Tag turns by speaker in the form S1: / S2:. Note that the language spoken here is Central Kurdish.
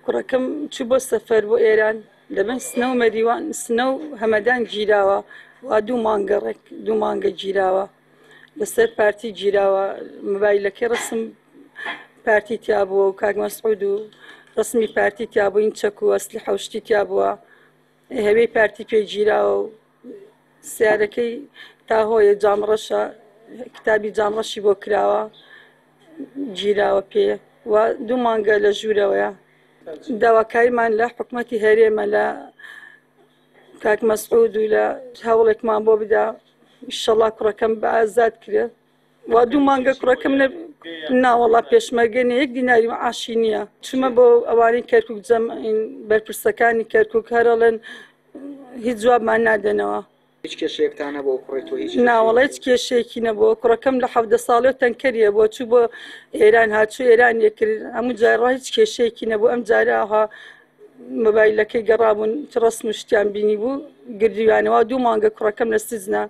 S1: کوڕەکەم چوو بۆ سەفەر بۆ ئێران، لەبن سنە و مەریوان، سنە و هەمەدان گیراوە، وا دوو مانگە ڕێک دوو مانگە گیراوە، لەسەر پارتی گیراوە. مۆبایلەکەی ڕسم پارتی تیا بووە و کاک مەسعود و ڕسمی پارتی تیا بووین، چەک و ئەسلی حەوشتی تیا بووە، هەوێی پارتی پێ گیراوە و سیارەکەی تاهۆیە جامڕەشە، کتابی جامڕەشی بۆ کراوە، گیراوە پێ و دوو مانگە لە ژوورەوەیە. داواکاریمان لە حکومەتی هەرێمە، لە کاک مەسعود و لە هەوڵێکمان بۆ بدا، ئیشەڵا کوڕەکەم بە ئازاد کرێ. وا دوو مانگە کوڕەکەم نە ناوەڵا پێشمەرگە نیە، یەک دیناری معاشی نییە. چوومە بۆ ئەوانەی کەرکک جەم بەرپرسەکانی کەرکک، هەرەڵێن هیچ جوابمان نادەنەوە.
S2: هیچ کێشەیەکتان نەبوو کوڕی تۆ؟ هیچ
S1: ناوەڵا هیچ کێشەیەکی نەبووە. کوڕەکەم لە 17 ساڵی و تەنکەریە بۆ چوو بۆ ئێران، هاتچوو ئێران یەکرد، هەموو جار ڕا هیچ کێشەیەکی نەبوو. ئەم جارە ئاها مۆبایلەکەی گەڕابوون، چ ڕسم و شتیان بینی بوو، گردویانەوە. دوو مانگە کوڕەکەم لە سجنە.